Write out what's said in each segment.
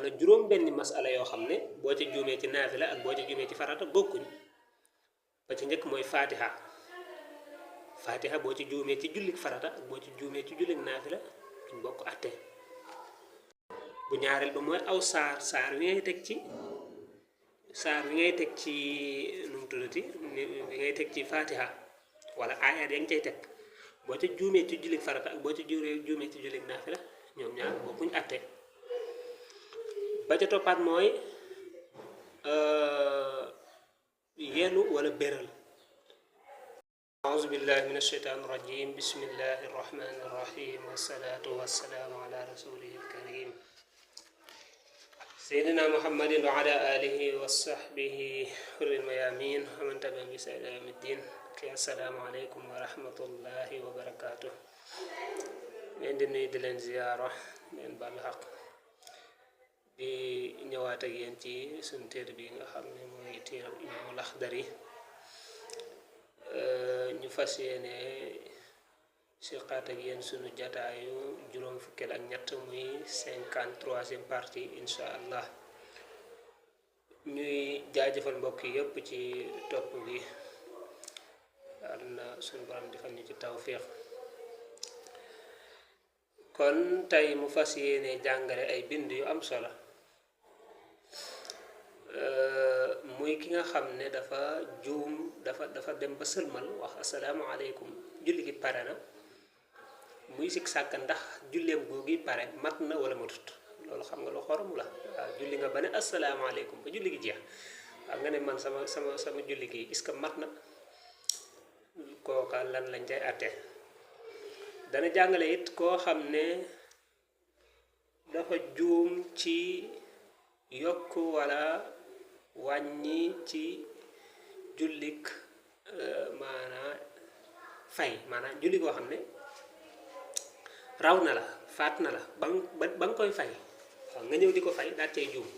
wala juróom benni masala yoo xam ne boo ca juumee ci naafila ak boo ca juumee ci farata bokkuñ ba ci njëkk mooy fatiha boo ci juumee ci jullik farata ak boo ci juumee ci jullik naafila duñ bokk atte bu ñaareel ba mooy aw saar wi ngay teg ci nu mu tuddati wi ngay teg ci fatiha wala aayaat ya nga cay teg boo ca juumee ci jullik farata ak boo ca juumee ci jullik naafila ñoom ñaar bokkuñ atte ba ca toppaat mooy yelu wala béral أعوذ بالله من الشيطان الرجيم بسم الله الرحمن الرحيم والصلاة والسلام على رسوله الكريم سيدنا محمد وعلى آله وصحبه حر الميامين ومن تبعهم بإحسان إلى يوم الدين السلام عليكم ورحمة الله وبركاته leen di nuyu di leen ziyaara leen baal xaq di ñëwaat ak yéen ci suñu téere bi nga xam ne mooy téere Imaamu Laxdari ñu fas yéene siqaat ak yéen sunu jataayu juróom fukkeel ak ñett muy 53e partie insha allah ñuy jaajëfal mbokk yépp ci topp bi yal na suñu borom defal ñu ci tawfiq kon tey mu fas yéene jàngale ay bind yu am solo muy ki nga xam ne dafa juum dafa dem ba sëlmal wax asalaamaaleykum julli gi pare na muy sikk sàkk ndax julleem googi pare mat na wala matut loolu xam nga lu xorom la waaw julli nga ba ne asalaamaaleykum ba julli gi jeex waaw nga ne man sama julli gi est-ce que mat na kooka lan lañ cay àtte dana jàngale it koo xam ne dafa juum ci yokk wala wàññi ci jullik maanaa julli koo xam ne raw na la faat na la ba nga koy fay waaw nga ñëw di ko fay daal cay juum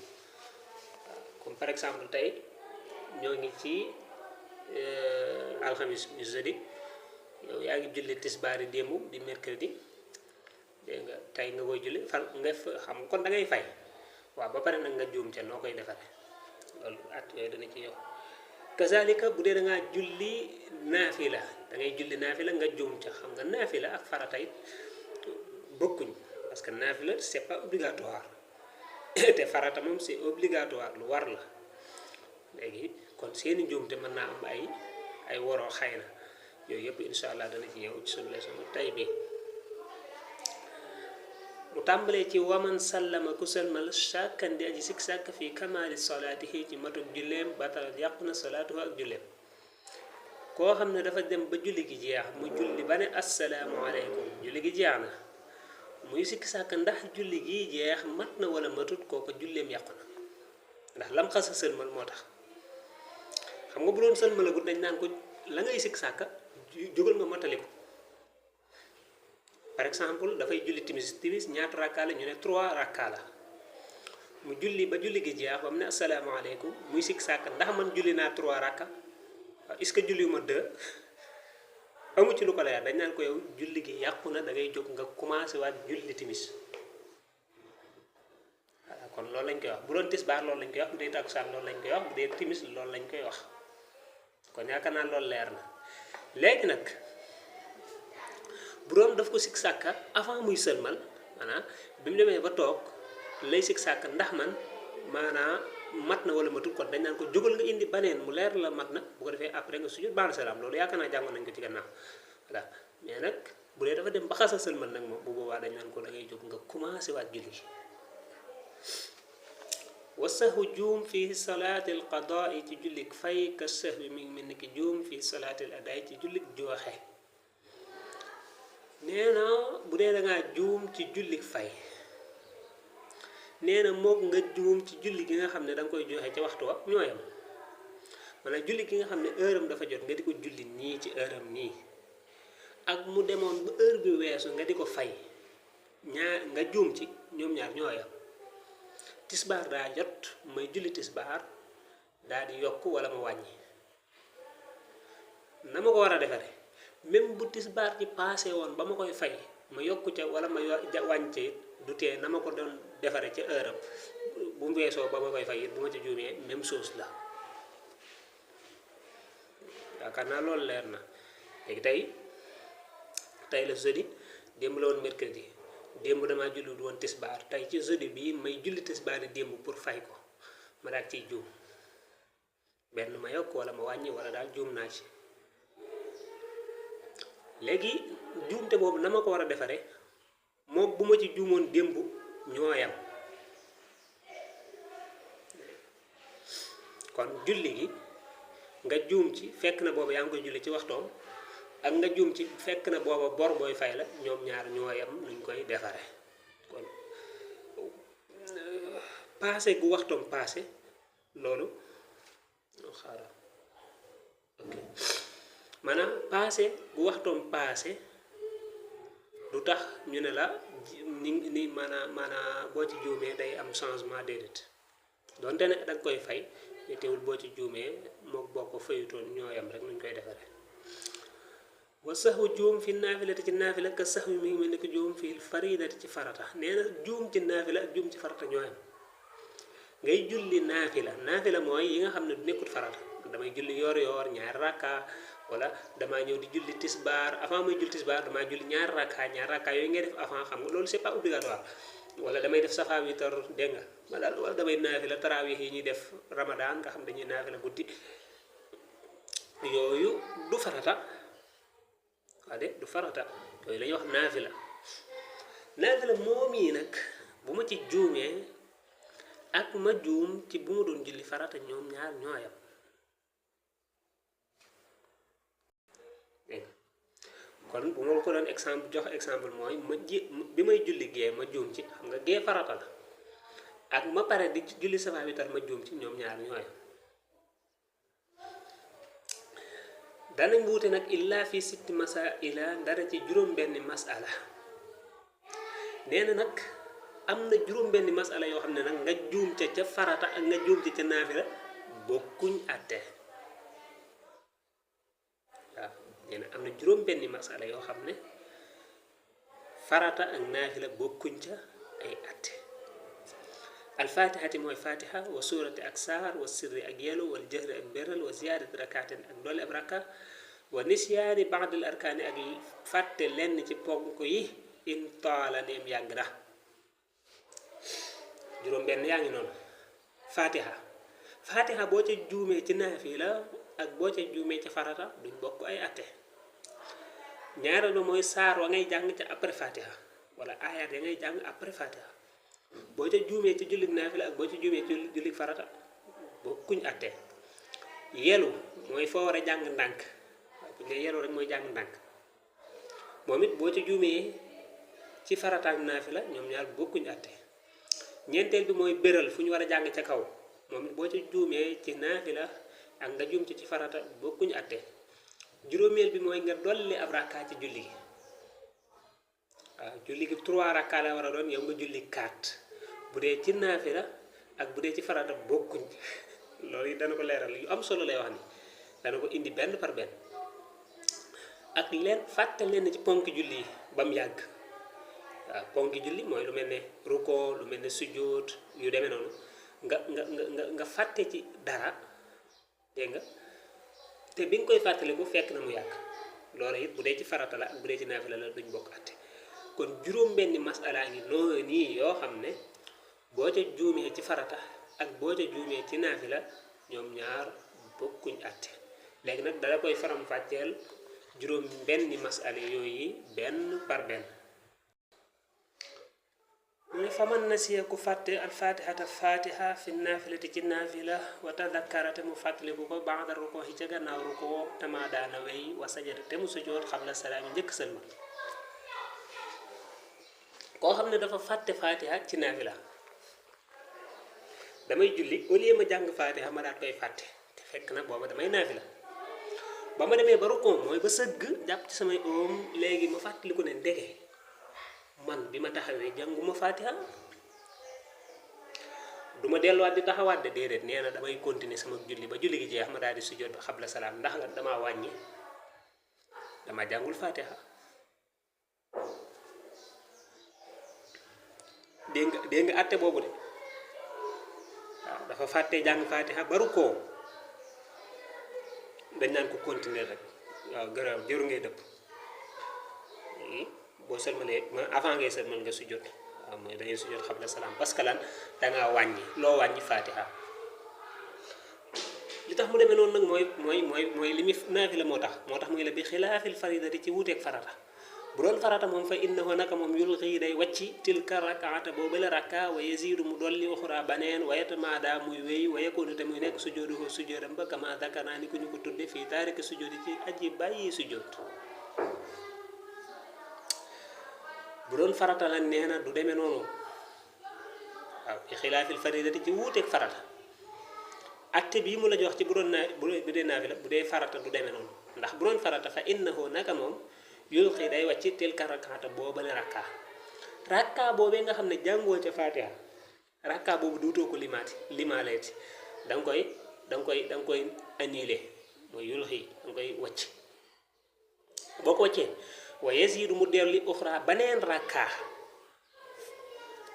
comme par exemple tey ñoo ngi ci alxamis ñu jeudi yow yaa ngi julli tisbaari démb di mercredi dégg nga tey nga koy julli fan nga xam kon da ngay fay waaw ba pare nag nga juum ca noo koy defare loolu at yooyu dana ci yow kazalika bu dee da ngaa julli naafila da ngay julli naafila nga juum ca xam nga naafila ak farata it bokkuñ parce que naafila c'est pas obligatoire te farata moom c'est obligatoire lu war la léegi kon seeni njuumte mën naa am ay woroo xëy na yooyu yëpp incha allah dana ci ñëw ci sunu leçon tey bi mu tàmbalee ci waman sallama ku sëlmal shakkan di aji sikk sàkk fii kamaali solaatihi ci matuk julleem batalat yàqu na solaatuhu ak julleem koo xam ne dafa dem ba julli gi jeex mu julli ba ne asalaamaaleykum julli gi jeex na muy sikk sàkk ndax julli gi jeex mat na wala matut kooka julleem yàqu na ndax lam xasa sëlmal moo tax xam nga bu doon sëlmalagut dañ naan ko la ngay sikk sàkka jógal nga matali ko par exemple dafay julli timis ñaata rakka la ñu ne 3 rakka la mu julli ba julli gi jeex ba mu ne asalaamaaleykum muy sikk sàkk ndax man julli naa 3 rakka est-ce que julliwuma 2 amu ci lu ko leer dañ naan ko yow julli gi yàqu na da ngay jóg nga commencé waat julli timis voilà kon loolu lañ koy wax bu doon tisbaar loolu lañ koy wax bu dee takkusaan loolu lañ koy wax bu dee timis loolu lañ koy wax kon yaakaar naa loolu leer na léegi nag bu doon daf ko sikk sàkka avant muy sëlmal maanaam bi mu demee ba toog lay sikk sàkka ndax man maanaam mat na wala matul kon dañ naan ko jógal nga indi baneen mu leer la mat na bu ko defee après nga sujud ba'da salaam loolu yaakaar naa jàngoon nañ ko ci gannaaw voilà mais nag bu dee dafa dem ba xasa sëlmal nag moom bu boobaa dañ naan ko da ngay jóg nga commencé waat julli gi wa sahwu juum fii salaatil qadaa ci jullik fay ka sahwi mi ngi mel ni ki juum fii salaatil adaa ci jullik jooxe nee na bu dee da ngaa juum ci jullik fay nee na mook nga juum ci julli gi nga xam ne da nga koy joxe ca waxtu wa ñooyam maanaam julli gi nga xam ne heure am dafa jot nga di ko julli nii ci heure am nii ak mu demoon ba heure bi weesu nga di ko fay nga juum ci ñoom ñaar ñooyam tisbaar daa jot may julli tisbaar daa di yokk wala ma wàññi na ma ko war a defare même bu tisbaar ci passé woon ba ma koy fay ma yokku ca wala ma wàññi ca du tee na ma ko doon defare ca heure am bu mu weesoo ba ma koy fay it bu ma ci juumee même chose la yaakaar naa loolu leer na léegi tey la jeudi démb la woon mercredi démb damaa julli woon tisbaar tey ci jeudi bii may julli tisbaar yi démb pour fay ko ma daal ciy juum benn ma yokk wala ma wàññi wala daal juum naa ci léegi juumte boobu na ma ko war a defaree moom bu ma ci juumoon démb ñoo yam kon julli gi nga juum ci fekk na booba yaa ngi koy julli ci waxtoom ak nga juum ci fekk na booba bor booy fay la ñoom ñaar ñoo yam nuñ koy defare kon passé gu waxtoom passé loolu xaaral ok maanaam passé gu waxtoom passé du tax ñu ne la ni maanaam boo ci juumee day am changement déedéet donte ne danga koy fay te teewul boo ci juumee mook boo ko fayutoon ñoo yam rek nuñ koy defare wa saxu juum fi naafilati ci naafila ka sax mi ngi mel ni ko juum fi faridati ci farata nee na juum ci naafila ak juum ci farata ñoo yam ngay julli naafila mooy yi nga xam ne du nekkut farata damay julli yoor ñaari rakka wala damaa ñëw di julli tisbaar avant may julli tisbaar damaa julli ñaari rakka yooyu ngay def avant xam nga loolu c'est pas obligatoire wala damay def safa witar dégg nga ma daal wala damay naafila tarawih yi ñuy def ramadan nga xam dañuy naafila guddi yooyu du farata waa de du farata yooyu la ñuy wax naafila moom yi nag bu ma ci juumee ak ma juum ci bu ma doon julli farata ñoom ñaar ñooyam dégg kon bu ma ko doon jox exemple mooy bi may julli gee ma juum ci xam nga gee farata la ak ma pare di julli safa witar ma juum ci ñoom ñaar ñooyam danañ wuute nag illa fi sitti masaila dara ci juróom-benni masala nee na nag am na juróom-benni masala yoo xam ne nag nga juum ca farata ak nga juum ca naafila bokkuñ àtte waaw nee na am na juróom-benni masala yoo xam ne farata ak naafila bokkuñ ca ay àtte alfatihati mooy fatiha wa surati ak saar wa sirri ak yelu wal jahri ak beral wa ziyadati rakatin ak doole ab raka wa nisyaani baadal arkaani ak fàtte lenn ci ponk yi in taala neem yàgg na juróom benn yaa ngi noonu fatiha boo ca juumee ci naafila ak boo ca juumee ci farata duñ bokk ay atte ñaareel ba mooy saar wa ngay jàng ca après fatiha wala ayat ya ngay jàng après fatiha boo ca juumee ci jullit naafila ak boo ca juumee ci jullit farata bokkuñ atte yelu mooy foo war a jàng ndànk bu ñu yelu rek mooy jàng ndànk moom it boo ca juumee ci farata ak naafila ñoom ñaar bokkuñ atte ñeenteel bi mooy béral fu ñu war a jàng ca kaw moom it boo ca juumee ci naafila ak nga juum ci farata bokkuñ atte juróomeel bi mooy nga dolli ab rakka ci julli gi waaw julli gi 3 rakka la war a doon yow nga julli 4 bu dee ci naafila ak bu dee ci farata bokkuñ loolu it dana ko leeral yu am solo lay wax ni dana ko indi benn par benn ak leen fàtte leen ci ponk julli yi ba mu yàgg waaw ponk julli mooy lu mel ne ruko lu mel ne sujjóot yu demee noonu nga fàtte ci dara dégg nga te bi nga koy fàttaliku fekk na mu yàgg loolu it bu dee ci farata la ak bu dee ci naafila la duñ bokk atte kon juróom-benni masala ngi noonu nii yoo xam ne boo ca juumee ci farata ak boo ca juumee ci naafila ñoom ñaar bokkuñ atte léegi nag dala koy faram fàcceel juróom-benni masala yooyu benn par benn mu ne faman nasiya ku fàtte alfatihata fatiha fi naafilati ci naafila wa tadakkarate mu fàttaliku ko ba'da ruko ci ca gannaaw ruko tama daana wey wa sajada te mu sujjoot xabla salaami njëkk sëlma koo xam ne dafa fàtte fatiha ci naafila damay julli au lieu ma jàng fatiha ma daal koy fàtte te fekk nag booba damay naafila ba ma demee ba ruko mooy ba sëgg jàpp ci samay oom léegi ma fàttaliku ne ndege man bi ma taxawee jànguma fatiha duma delluwaat di taxawaat de déedéet nee na damay continuer sama julli ba julli gi jeex ma daal di sujjoot ba xabla salaam ndax la damaa wàññi dama jàngul fatiha dégg nga àtte boobu de dafa fàtte jàng fatiha baru ko dañ naan ko continuer rek waaw garaaw jëru ngay dëpp boo sëlmalee avant ngay sëlmal nga sujjóot waaw mooy da ngay sujjóot xabla salaam parce que lan da ngaa wàññi loo wàññi fatiha li tax mu demee noonu nag mooy li muy naafila moo tax muy la bi xilaafil faridati ci wuuteeg farata bu doon farata moom fa innahu naka moom yulqi day wàcci tilka rakaata boobu la rakka wa yazidu mu dolli uxra baneen wa yatamaada muy wéy wa yakunu te muy nekk sujjóoduhu sujjóodam ba kama dakarnaa ni ku ñu ko tudde fii taariki sujjóodi ci aji bàyyi sujjóot bu doon farata la nee na du demee noonu waaw bi xilaafil faridati ci wuuteeg farata acte bii mu la jox ci bu doon bu dee naafila bu dee farata du demee noonu ndax bu doon farata fa innahu naka moom yulqi day wàcc tilka rakaata boobale rakka boobee nga xam ne jàngoo ca fatiha rakka boobu duutoo ko limaaleeti da nga koy annulé mooy yulqi da nga koy wàcc boo ko wàccee wa yazidu mu delli uxra baneen rakka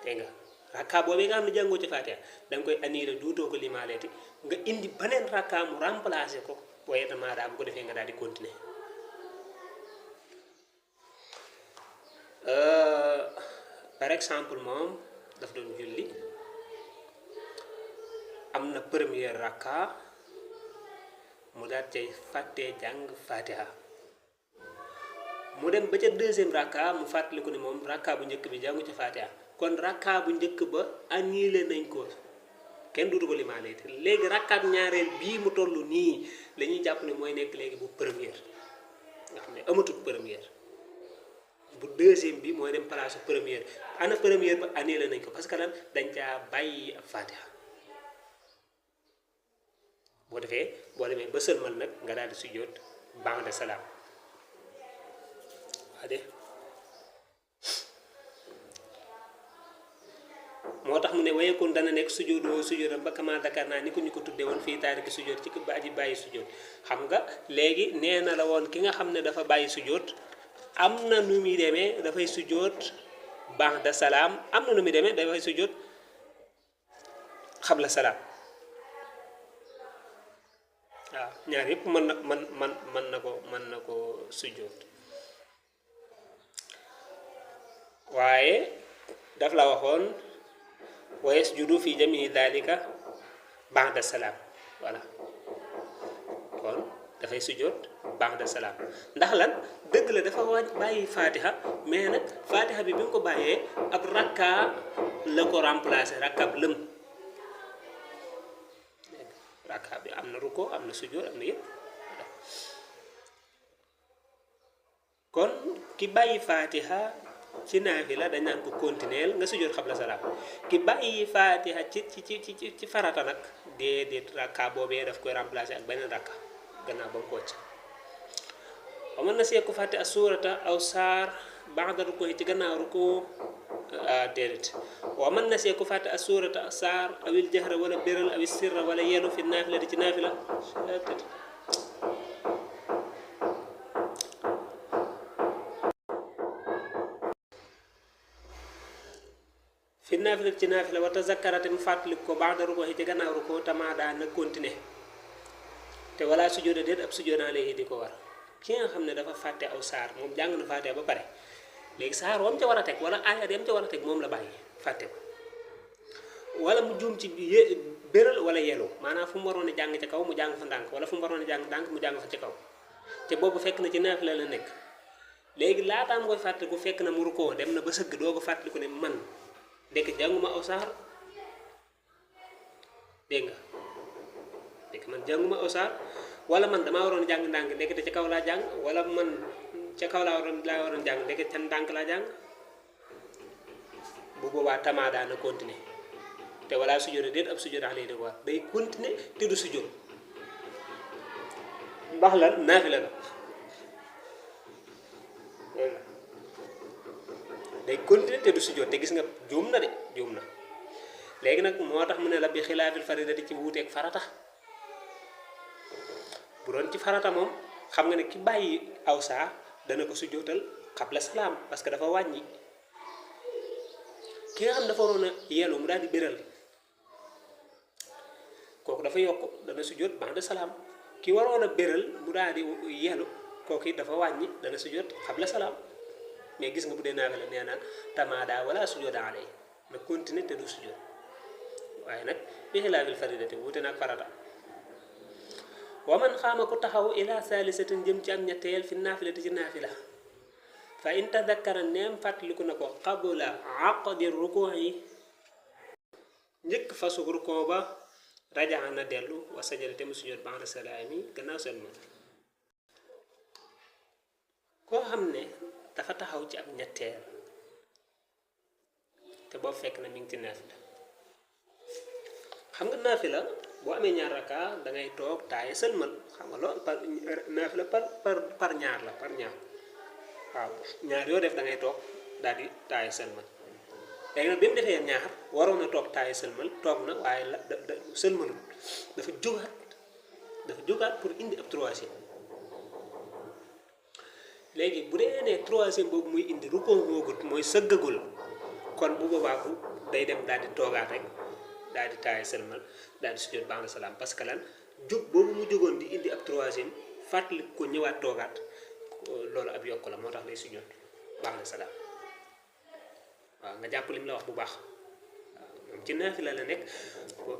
dégg nga rakka boobee nga xam ne jàngoo ca fatiha da nga koy annulé duutoo ko limaaleeti nga indi beneen rakka mu remplacé ko waaye tamit daa bu ko defee nga daal di continuer par exemple moom daf doon julli am na première rakka mu daal cay fàttee jàng fatiha mu dem ba ca deuxième rakka mu fàttaliku ne moom rakka bu njëkk bi jàngu ca fatiha kon rakka bu njëkk ba annulé nañ ko kenn duutu ko limaale te léegi rakkaat ñaareel bii mu toll nii la ñuy jàpp ne mooy nekk léegi bu première nga xam ne amatul première bu deuxième bi mooy dem place première ana première ba annulé nañ ko parce que lan dañ caa bàyyi ab fatiha boo defee boo demee ba sëlmal nag nga daal di sujjóot ba'da salaam waa de moo tax mu ne wayekoon dana nekk sujjóodam ba kama dakar naa ni ko ñu ko tuddee woon fii taariki sujjóot ci ba aji bàyyi sujjóot xam nga léegi nee na la woon ki nga xam ne dafa bàyyi sujjóot am na nu muy demee dafay sujjóot ba'da salaam am na nu muy demee dafay sujjóot xabla salaam waaw ñaar yëpp mën na ko sujjóot waaye daf la waxoon wa yasjudu fi jamii dalika ba'da salaam voilà kon dafay sujjóot ba'da salaam ndax lan dëgg la dafa bàyyi fatiha mais nag fatiha bi mu ko bàyyee ab rakka la ko remplacer rakka bu lëm rakka bi am na ruko am na sujjóot am na yëpp kon ki bàyyi fatiha ci naafila dañ naan ko continuer nga sujjóot xabla salaam ki bàyyi fatiha ci farata nag déedéet rakka boobee daf koy remplacer ak beneen rakka gannaaw ba mu ko wàcc amoon na see ku fàtte as suurata aw saar ba'da ruku ci gannaaw ruku déedéet wa mën na see ku fàtte as suurata saar awil jahra wala béral awil sirra wala yelu fi naafila di ci naafila fi naafila ci naafila wa tazakkarate mu fàttali ko ba'da ruku ci gannaaw ruku tamaada na continuer te wala sujjóoda déet ab sujjóoda alayhi di ko war ki nga xam ne dafa fàtte aw saar moom jàng na fàtte ba pare léegi saar wam ca war a teg wala aayat yam ca war a teg moom la bàyyi fàtte ko wala mu juum ci béral wala yelu maanaam fu mu waroon a jàng ca kaw mu jàng fa ndànk wala fu mu waroon a jàng ndànk mu jàng fa ca kaw te boobu fekk na ci naafila la nekk léegi laataam koy fàttaliku fekk na mu rukkoo dem na ba sëgg doo ko fàttaliku ne man ndekk jànguma aw saar dégg nga ndekk man jànguma aw saar wala man damaa waroon jàng ndànk ndekete ca kaw laa jàng wala man ca kaw laa waroon jàng ndekete ca ndànk laa jàng bu boobaa tamaada na continuer te wala sujjóot déet ab sujjóot alayhi di ko war day continuer te du sujjóot ndax lan naafila la day continuer te du sujjóot te gis nga juum na de juum na léegi nag moo tax mu ne la bi xilaafil faridati ci wuuteeg farata bu doon ci farata moom xam nga ne ki bàyyi aw saa dana ko sujjóotal xabla salaam parce que dafa wàññi ki nga xam dafa waroon a yelu mu daal di béral dafa yokk dana sujjóot ba'da salaam ki waroon a béral mu daal di yelu kooku it dafa wàññi dana sujjóot xabla salaam mais gis nga bu dee naafila nee na tamaada wala sujjóota alay na continuer te du sujjóot waaye nag bi xilaafil faridati wuute nag farata wa man xaama ku taxaw ila saalisatin jëm ci am ñetteel fi naafilati ci naafila fa in tadakkara neem fàttaliku na ko qabla aqdi rukuu yi njëkk fasu rukuu ba rajaa na dellu wa sajada te mu sujjóot ba'da salaami gannaaw sëlmal koo xam ne dafa taxaw ci ab ñetteel te boobu fekk na mi ngi ci naafila xam nga naafila boo amee ñaar raka da ngay toog taaye sëlmal xam nga loolu par naafila par ñaar la par ñaar waaw ñaar yoo def da ngay toog daal di taaye sëlmal léegi nag bi mu defee ñaar waroon na toog taaye sëlmal toog na waaye la da sëlmalul dafa jógaat pour indi ab troisième léegi bu dee ne troisième boobu muy indi rukkoo googut mooy sëggagul kon bu boobaa bu day dem daal di toogaat rek daal di taaye sëlmal daal di sujjóot ba'da salaam parce que lan jóg boobu mu jógoon di indi ab troisième fàttali ko ñëwaat toogaat loolu ab yokk la moo tax lay sujjóot ba'da salaam waaw nga jàpp lim la wax bu baax waaw moom ci naafila la nekk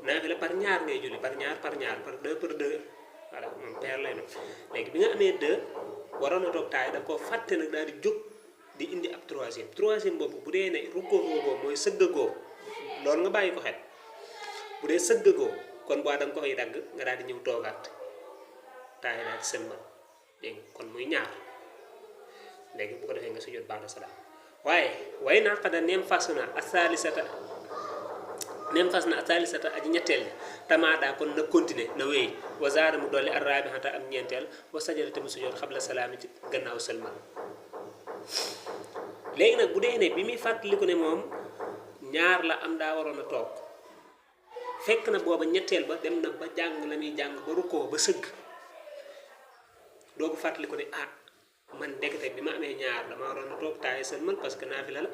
naafila par ñaar ngay julli par ñaar par deux voilà moom paire lay doon léegi bi nga amee deux waroon na toog taay da koo fàtte nag daal di jóg di indi ab troisième boobu bu dee ne rukkoo boobu mooy sëggagoo loolu nga bàyyi ko xel bu dee sëggagoo kon boo da nga ko fay dagg nga daal di ñëw toogaat taay daal di sëlmal dégg kon muy ñaar léegi bu ko defee nga sujjóot ba'da salaam waaye way naqada neem fas na asalisata aji ñetteel tamaada kon na continuer na wéy wa zaada mu dolli arrabihata am ñeenteel wa sajada te mu sujjóot xabla salaami ci gannaaw sëlmal léegi nag bu dee ne bi muy fàttaliku ne moom ñaar la am daa waroon a toog fekk na booba ñetteel ba dem na ba jàng la muy jàng ba rukkoo ba sëgg doo ko fàttaliku ne man ndekete bi ma amee ñaar dama waroon a toog taaye sëlmal parce que naafila la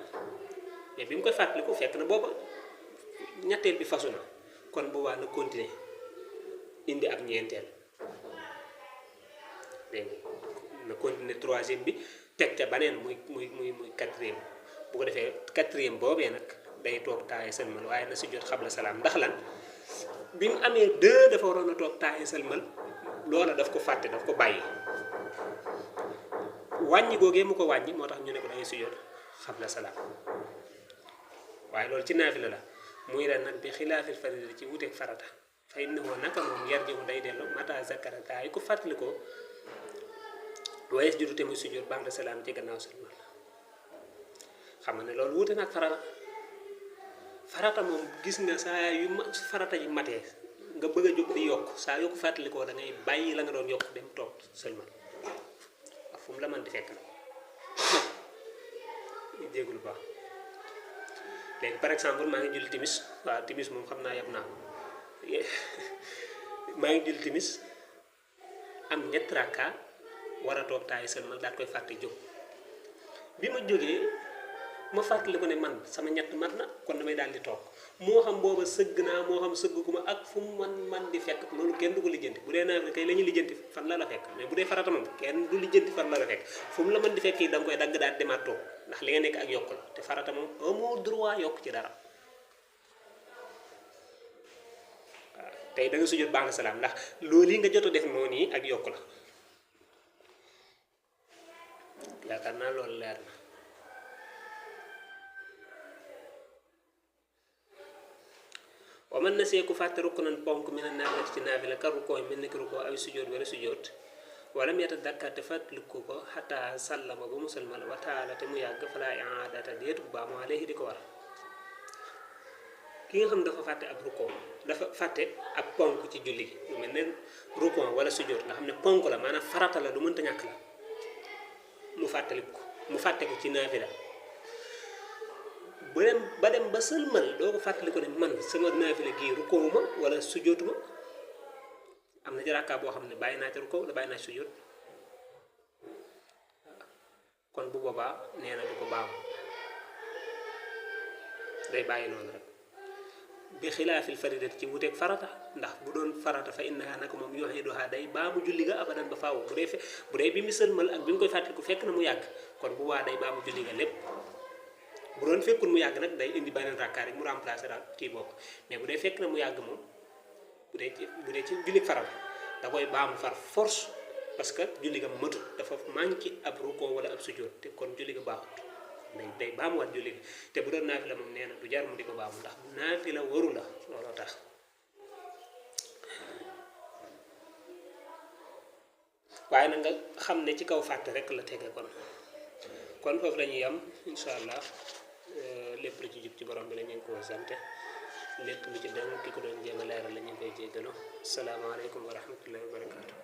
mais bi mu koy fàttaliku fekk na booba ñetteel bi fasu na kon boobaa na continuer indi ab ñeenteel dégg na continuer troisième bi teg ca baneen muy quatrième bu ko defee quatrième boobee nag day toog taaye sëlmal waaye na sujjóot xabla salaam ndax lan bi mu amee deux dafa waroon a toog taaye sëlmal loola daf ko fàtte daf ko bàyyi wàññi googee mu ko wàññi moo tax ñu ne ko dangay sujjóot xabla salaam waaye loolu ci naafila la muy ren nag bi xilaafil farida ci wuteeg farata fa innahu naka moom yarji'u day dellu mata zakara gaa yi ko fàttali ko wa yasjudu te muy sujjóot ba'da salaam ci gannaaw sëlmal xam nga ne loolu wuute nag farata moom gis nga saa yu farata yi matee nga bëgg a jóg di yokk saa yoo ko fàttalikoo da ngay bàyyi la nga doon yokk dem toog sëlmal fu mu la mën di fekk na jéegul baax léegi par exemple maa ngi julli timis waaw timis moom xam naa yab naa ko maa ngi julli timis am ñetti rakka war a toog taay sëlmal daal koy fàtte jóg bi ma jógee ma fàttali ko ne man sama ñett mat na kon damay daal di toog moo xam booba sëgg naa moo xam sëgguma ak fu mu man di fekk loolu kenn du ko lijjanti bu dee naa kay la ñuy lijjanti fan la fekk mais bu dee farata moom kenn du lijjanti fan la fekk fu mu la mën di fekk yi da nga koy dagg daal demaat toog ndax li nga nekk ak yokk la te farata moom amoo droit yokk ci dara waaw tey da nga sujjóot ba'da salaam ndax loolu yi nga jot a def noonu yi ak yokk la yaakaar naa loolu leer na wa man nasiya ku fàtte ruknan ponk mi na naafilati ci naafila ka rukkoo mel ni ki rukkoo aw sujjóot wala sujjóot wala mu yatadakkar te fàttaliku ko xataa sallama ba musalmal wa taala te mu yàgg falaa i'aadata déetu bu baax moo alayhi di ko war ki nga xam dafa fàtte ab rukkoo dafa fàtte ab ponk ci julli gi lu mel ne rukkoo wala sujjóot nga xam ne ponk la maanaam farata la du mënta ñàkk la mu fàtte ko ci naafila ba dem ba sëlmal doo ko fàttali ko ne man sama naafila gii rukoowuma wala sujjóotuma am na ci rakka boo xam ne bàyyi naa ci rukoow la bàyyi naa ci sujjóot kon bu boobaa nee na du ko baamu day bàyyi noonu rek bi xilaafil faridati ci wuteeg farata ndax bu doon farata fa innaha naka moom yu'iduha day baamu julli ga abadan ba faaw bu dee bi mu sëlmal ak bi mu koy fàttaliku fekk na mu yàgg kon bu waa day baamu julli ga lépp bu doon fekkul mu yàgg nag day indi beneen rakkaar rek mu remplacer daal kii bokk mais bu dee fekk na mu yàgg moom bu dee ci julli farata da koy baamu far force parce que julli ga matut dafa manqué ab rukkoo wala ab sujjóot te kon julli ga baaxut day baamuwaat julli ga te bu doon naafila moom nee na du jar mu di ko baamu ndax naafila waru la looloo tax waaye nag nga xam ne ci kaw fàtte rek la tege kon foofu la ñuy am incha allah lépp lu ci jub ci borom bi la ñu ngi ko sant lépp lu ci dëng ki ko doon jéem a leeral la ñu ngi koy jéggalu salaamaaleykum wa rahmatullahi wa barakaatu.